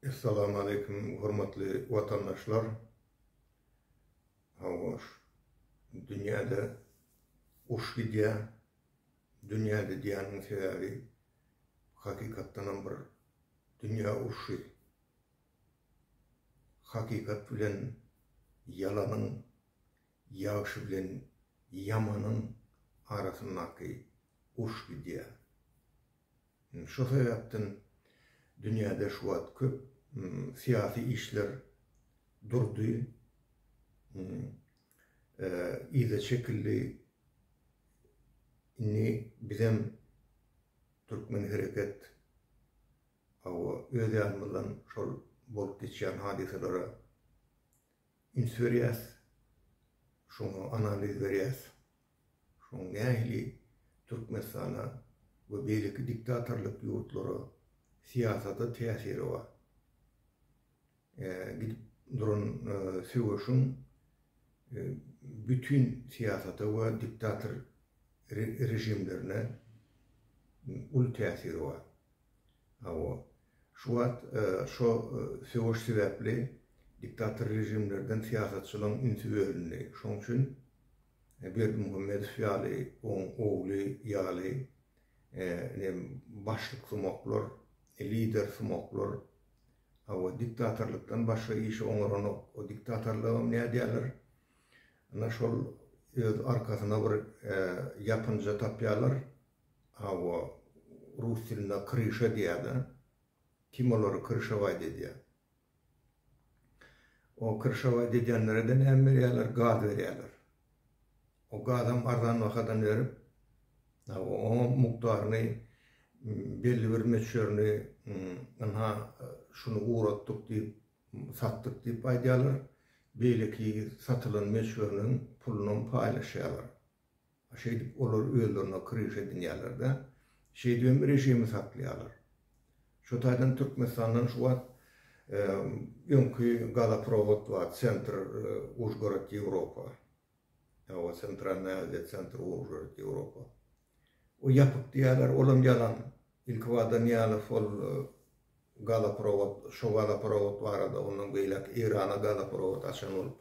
Essalamu aleýkum hormatly watandaşlar. Hawa, dünýäde uruş gidýär. Dünýäde diýýäniň sebäbi hakykatdanam bir dünýä urşy. Hakykat bilen ýalanyň, ýagşy bilen ýamanyň arasyndaky uruş gidýär. Şo sebäpden dünýäde şu wagt köp syýasy işler durdy, yza çekildi. Indi bizem Türkmen hereket hawa öz ýanymyzdan şol bolup geçýän hadysalara üns berýäs, şoňa analiz berýäs. Şoň nähili Türkmenistana we beýleki diktatorlyk ýurtlara syýasata täsiri bar. Gidip duran söweşiň bütin syýasata we diktator režimlerine uly täsiri bar. Hawa, şu wagt şo söweş sebäpli diktator režimlerden syýasatçylaryň ünsi bölündi. Şoň üçin Berdimuhamedow ýaly, oň ogly ýaly başlyk sumaklar, lider sumaklar, hawa, diktatorlykdan başga işi oňaranok. O diktatorlygam nädýärler? Ana şol öz arkasyna bir ýapynja tapýarlar. Hawa, rus dilinde kryşa diýýärler. Kim olary kryşawaýt edýär? O kryşawaýt edýänlere-de näme berýärler? Gaz berýärler. O gazam arzan bahadan berip, oňam mukdaryny, belli bir möçberini, ynha, şuny ugratdyk diýip, satdyk diýip aýdýarlar. Beýleki satylan möçberiniň pulunam paýlaşýarlar. Şeýdip olar özlerine kryşa edinýärler-de, şeýdibem režimi saklaýarlar. Şo taýdan Türkmenistandan şu wagt öňki gazaprowod bar, Sentr Užgorod Ýewropa. Hawa, Sentralnaýa Aziýa, Sentr Užgorod Ýewropa. O ýapyk diýýärler, olam ýalan. Ilkibada Nyýazow ol Gazaprowod, şo gazaprowod barada ondan beýläk Eýrana gazaprowod açan bolup,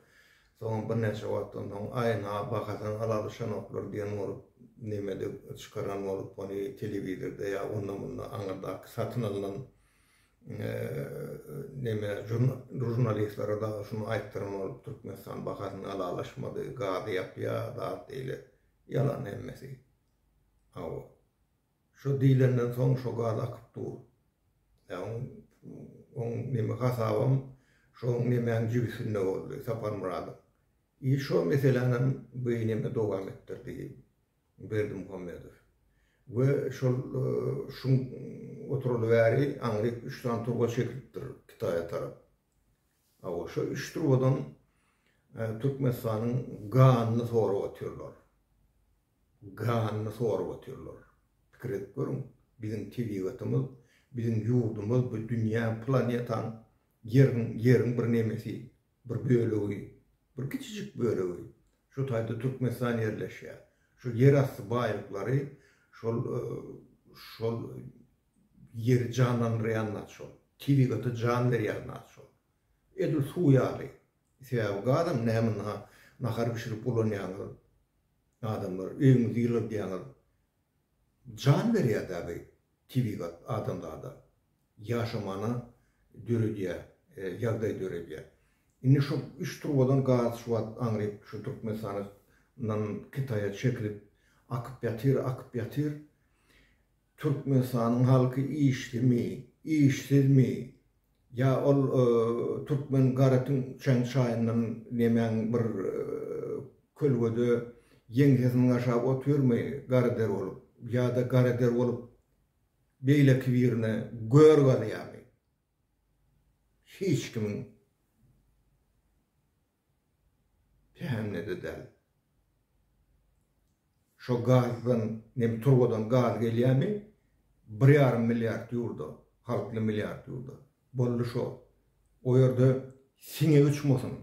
soňam birnäçe wagtdan soň aýna bahasyny alalyşanoklar diýen bolup, nemede çykaran bolup, ony telewizorda ýa onda-munda aňyrdaky satyn alnan neme žurnalistlere dagy şuny aýtdyran bolup, Türkmenistan bahasyny alalaşmady, gazy ýapýar, zat beýle. Ýalan hemmesi. Hawa. Şo diýlenden soň şo gaz akyp dur. Ýa oň oň neme hasabam şoň nemäň jübüsinde boldy Saparmyradyň. I şo meselänem bu neme dowam etdirdi Berdimuhamedow. We şol şuň oturaly bäri aňryk üç sany turba çekilipdir Kitaýa tarap. Hawa şo üç turbadan Türkmenistanyň ganyny sorup otyrlar. Ganyny sorup otyrlar. Pikir edip görüň, biziň tebigatymyz, biziň ýurdumyz bu dünýä, planetaň, ýeriň, ýeriň bir nemesi, bir bölegi, bir kiçijik bölegi. Şu taýda Türkmenistan ýerleşýär. Şu ýerasty baýlyklary şol şol ýeri janlandyrýan zat şol. Tebigata jan berýän zat şol. Edil suw ýaly. Sebäbi gazam näme nahar bişirip ulanýaňyz adamlar, öýüňizi ýyladýaňyz. Jan berýär-dä bi tebigat adamzada. Ýaşamana döredýär, ýagdaý döredýär. Indi şu üç turbadan gaz şu wagt aňryk şu Türkmenistandan Kitaýa çekilip akyp ýatyr, akyp ýatyr. Türkmenistanyň halky işlimi, işsizmi, ýa ol türkmen garatüňçäň çaýyndan nemäň bir kölgede ýeňsesini gaşap otyrmy garader bolup, ýa-da garader bolup beýleki birine gör gazýarmy? Hiç kimiň Pähimde-de däl. Şo gazdan, nem turbadan gaz gelýärmi? Bir ýarym milliard ýurda, halkly milliard ýurda. Boldy şo. O ýerde siňek uçmasyn.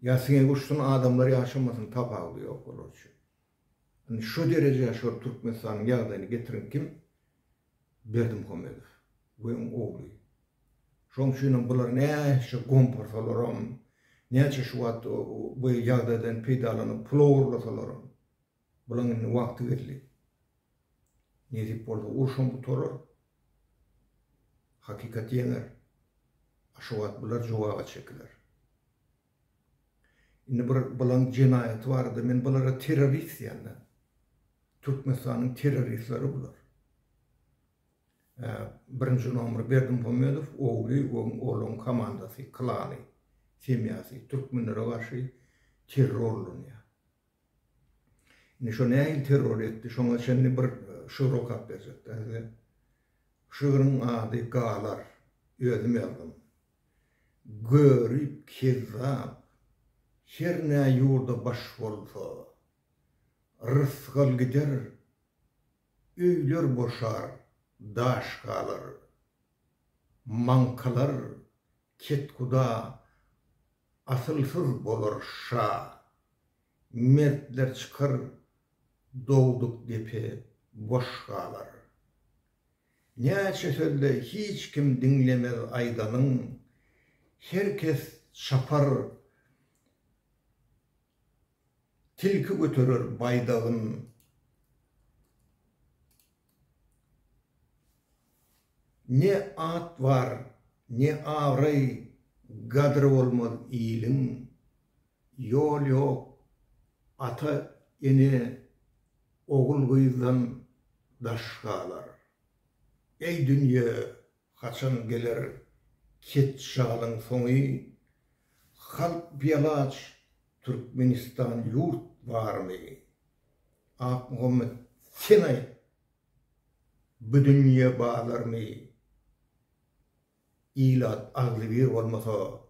Ýa siňek uçsun, adamlar ýaşamasyn, tapawudy ýok olar üçin. Indi şo derejä şo Türkmenistanyň ýagdaýyny getiren kim? Berdimuhamedow. We oň ogly. Şoň üçinem bular näçe gompursalaram, näçe şu wagt bu ýagdaýdan peýdalanyp pul ogurlasalaram, bulaň indi wagty geldi. Nesip bolsa urşam gutarar. Hakykat ýeňer. A şo wagt bular jogaba çekiler. Indi bir bulaň jenaýaty barada men bulara terrorist diýende. Türkmenistanyň terroristleri bular. Birinji nomer Berdimuhamedow ogly we olaň komandasy, klany, semýasy türkmenlere garşy terror ulanýar. Indi şo nähili terror etdi, şoňa çenli bir şygyr okap berjekdä size. Şygryň ady Galar. Özüm ýazdym. Görip kezzap, her nä ýurda baş bolsa, Rysgal gider, öýler boşar, daş galar. Maňkalar kethuda Asylsyz bolar şa. Mertler çykar dogduk depe boş galar. Näçe sözle hiç kim diňlemez aýdanyň, Her kes çapar tilki göterer baýdagyn. Ne at bar, ne abraý, gadry bolmaz iliň. Ýol ýok, ata, ene, ogul-gyzdan daş galar. Eý dünýe, haçan geler ketjalyň soňy, Halk bialaç, Türkmenistan ýurt barmy? Akmuhammet, sen aýt! Bu dünýe bazarmy? Ilat agzybir bolmasa,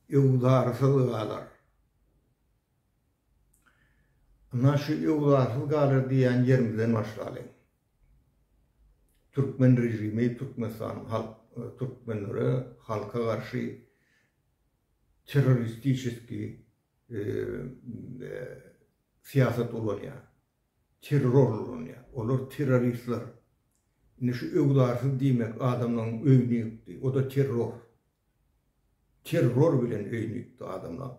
öwzarsyz galar. Ynha şu öwzarsyz galar diýýän ýerimizden başlalyň. Türkmen režimi Türkmenistanyň halk türkmenlere halka garşy terroristiçeskiý syýasat ulanýar. Terror ulanýar. Olar terroristler. Indi şu öwzarsyz diýmek adamlaryň öýüni ýykdy. O-da terror. Terror bilen öýüni ýykdy adamlaň.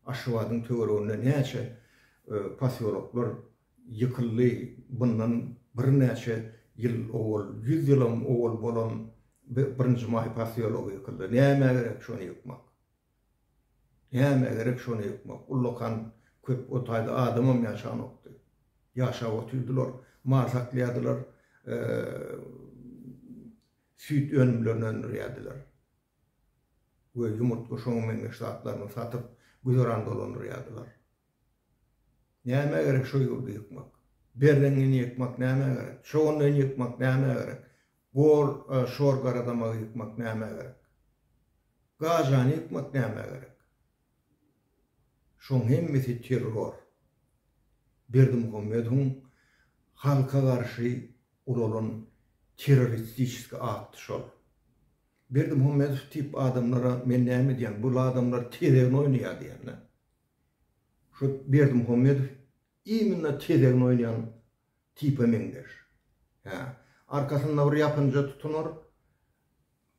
Aşgabadyň töwereginde näçe posýoloklar ýykyldy. Bundan birnäçe ýyl owal, ýüz ýylam owal bolan Birinji maý posýology ýykyldy. Nämä gerek şony ýykmak? Nämä gerek şony ýykmak? Ullakan köp o taýda adamam ýaşanokdy. Ýaşap otyrdylar, mal saklaýardylar, süýt önümlerini öndürýärdiler. We ýumurtga şoňa meňzeş zatlaryny satyp güzeran dolandyrýardylar. Nämä gerek şo ýurdy ýykmak? Berzeňňini ýykmak nämä gerek? Çoganlyny ýykmak nämä gerek? Gor, şor garadamagy ýykmak nämä gerek? Gajany ýykmak nämä gerek? Şoň hemmesi terror. Berdimuhamedowyň halka garşy ulalan terroristiçeski akty şol. Berdimuhamedow tip adamlara men näme diýýän, bul adamlar tezegini oýnaýar diýýän-dä. Şu Berdimuhamedow iminno tezegini oýnaýan tipe meňzeş. Hä. Arkasynda bir ýapynja tutunar,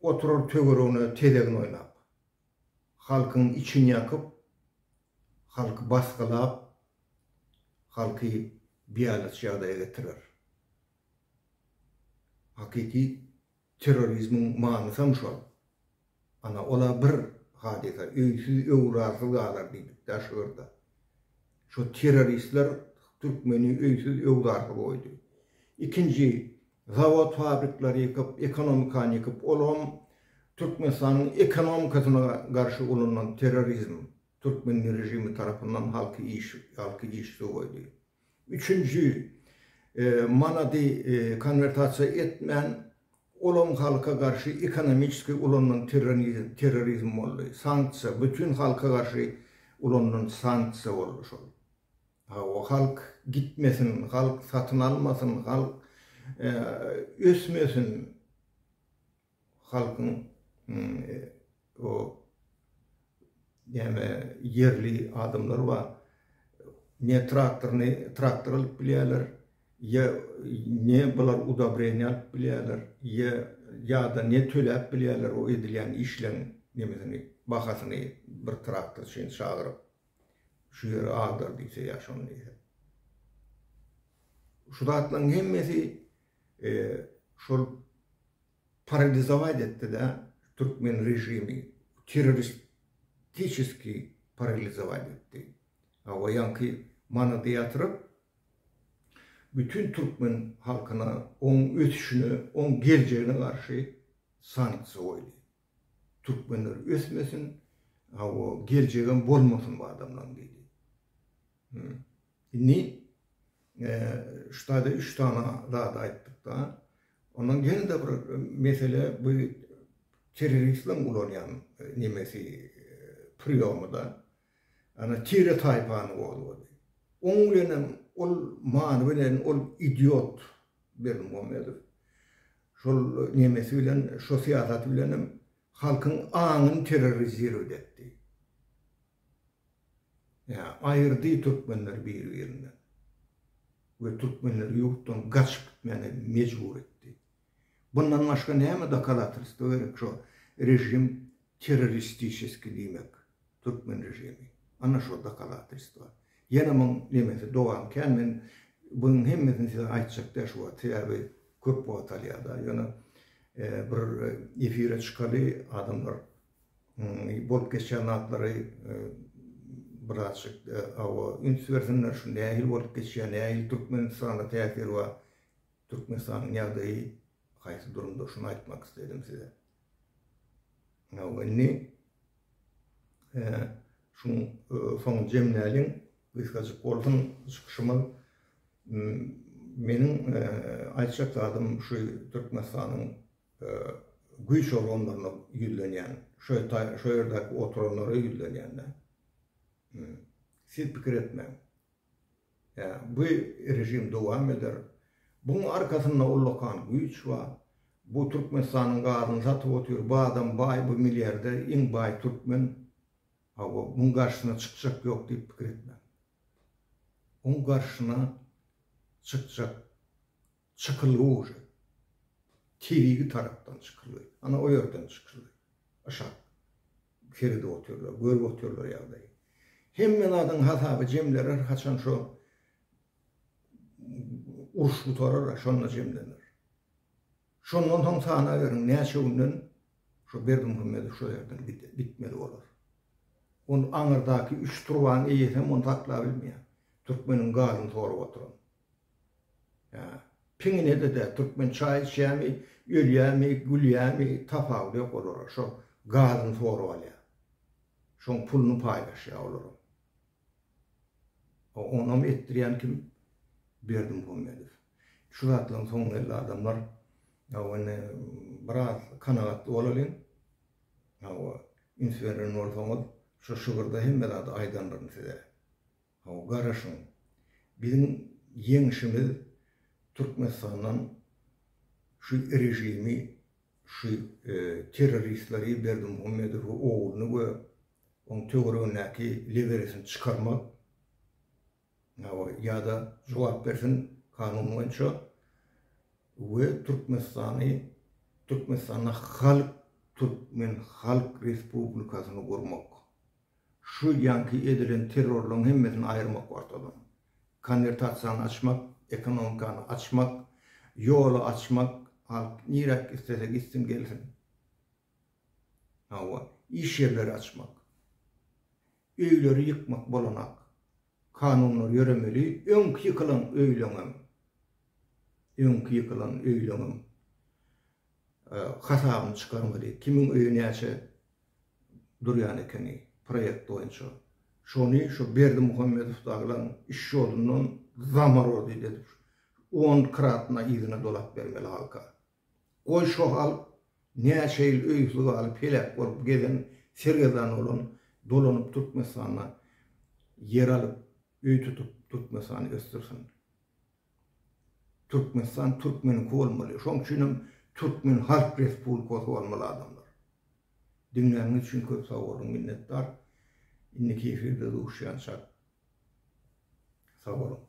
oturar töweregine tezegini oýnap. Halkyň içini ýakyp, halky basgylap, halky bialaç ýagdaýa getirer. Hakyky Terrorizmiň manysam şol. Ana, ol-a bir hadysa, öýsüz-öwrarsyz galar diýdik-dä şygyrda. Şo terroristler türkmeni öýsüz-öwzarsyz goýdy. Ikinji, zawod-fabrikleri ýykyp, ekonomikany ýykyp, olam Türkmenistanyň ekonomikasyna garşy ulanylan terrorizm, türkmen režimi tarapyndan halky iş, halky işsiz goýdy. Üçünji, manady konwertasiýa etmän, olam halka garşy ekonomiçeskiý ulanylan terrorizm boldy. Sanksiýa, bütin halka garşy ulanylan sanksiýa boldy şol. Hawa, halk gitmesin, halk satyn almasyn, halk ösmesin. Halkyň o näme ýerli adamlar bar. Ne traktoryny traktor alyp bilýärler, Ýa ne bular udobreniýe alyp bilýärler, ýa ýa-da ne töläp bilýärler o edilýän işleň nemesini, bahasyny bir traktorçyny çagyryp, şu ýeri agdar diýse ýa şony diýse. Şu zatlaryň hemmesi şol paralizować etdi-de türkmen režimi, terroristiçeskiý paralizować etdi. Hawa, ýaňky manady ýatyryp, bütin türkmen halkyna, oň ösüşine, oň geljegine garşy sanksiýa goýdy. Türkmenler ösmesin, hawa, geljegem bolmasyn bu adamlaryň diýdi. Indi şu taýda üç sany zady aýtdyk-da. Ondan ýene-de bir mesele bu terroristleriň ulanýan nemesi, priýomy-da. Ana tire taýpany gozgady. Oň bilenem ol many bilen ol idiot Berdimuhamedow şol nemesi bilen şo syýasaty bilenem halkyň aňyny terrorizirowat etdi. Ýa aýyrdy türkmenleri biri-birinden. We türkmenleri ýurtdan gaçyp gitmäne mejbur etdi. Bundan başga näme dokazatelstwo gerek şo režim terroristiçeski diýmek türkmen režimi. Ana şo dokazatelstwo. Ýene muň nemesi dowam kän men bunuň hemmesini size aýtjak däl şu wagt sebäbi köp wagt alýada ýöne bir efire çykaly adamlar bolup geçýän zatlary birazjyk hawa üns bersinler şu nähili bolup geçýär nähili Türkmenistana täsiri bar Türkmenistanyň ýagdaýy haýsy durumda şuny aýtmak isledim size. Hawa indi şuň soňuny jemläliň gysgajyk bolsun çykyşymyz. Meniň aýtjak zadym şu Türkmenistanyň güýç organlaryna ýüzlenýän, şo şo ýerdäki oturanlara ýüzlenýän-de. Siz pikir etmäň. Bu režim dowam eder. Buň arkasynda ullakan güýç bar. Bu Türkmenistanyň gazyny satyp otyr. Bu adam baý, bu milliarder, iň baý türkmen. Hawa, muň garşysyna çykjak ýok diýip pikir etmäň. Oň garşysyna çykjak çykylgy uje. Tebigy tarapdan çykylgy. Ana o ýerden çykylgy. Aşak seredip otyrlar, görüp otyrlar ýagdaýy. Hemme zadyň hasaby jemlerer haçan şo uruş gutarar şonda jemlener. Şondan soň sanaberiň näçe günden şo Berdimuhamedow şo ýerden gitmeli bolar. Ony aňyrdaky üç turbanyň eýesem ony saklabilmeýär. Türkmeniň gazyny sorup oturan. Hä. Piňine-de däl, türkmen çaý içýärmi, ölýärmi, gülýärmi, tapawudy ýok olara. Şo gazyny sorup alýar. Şoň puluny paýlaşýar olaram. Onam etdirýän kim? Berdimuhamedow. Şu zatlaryň soňy geldi adamlar. Hawa indi biraz kanagatly bolalyň. Hawa, üns beren bolsaňyz, şu şygyrda hemme zady aýdandyryn size. Hawa, garaşyň. Biziň ýeňşimiz Türkmenistandan şu režimi, şu terroristleri Berdimuhamedowy, ogluny we oň töweregindäki leberesini çykarmak, hawa, ýa-da jogap bersin kanun boýunça we Türkmenistany, Türkmenistanda halk, Türkmen Halk Respublikasyny gurmak. Şu ýaňky edilen terrorlaryň hemmesini aýyrmak ortadan. Konwertasiýany açmak, ekonomikany açmak, ýoly açmak, halk niräk islese gitsin gelsin. Hawa, iş ýerleri açmak. Öýleri ýykmak bolanak. Kanunlar ýöremeli, öňki ýykylan öýleňem, öňki ýykylan öýleňem hasabyny çykarmaly. Kimiň öýi näçe durýan ekeni proýekt boýunça. Şony şu Berdimuhamedow dagylaň işşodundan zamorozit edip on kratna yzyna dolap bermeli halka. Goý şo halk näçe ýyl öýsüz galyp heläk bolup gezen sergezdan bolan dolanyp Türkmenistanda ýer alyp öý tutup Türkmenistany ösdürsin. Türkmenistan türkmeniňki bolmaly. Şoň üçinem Türkmen Halk Respublikasy bolmaly adamlar. Diňläniňiz üçin köp sag boluň minnetdar. Indiki efirde duşýançak sag boluň.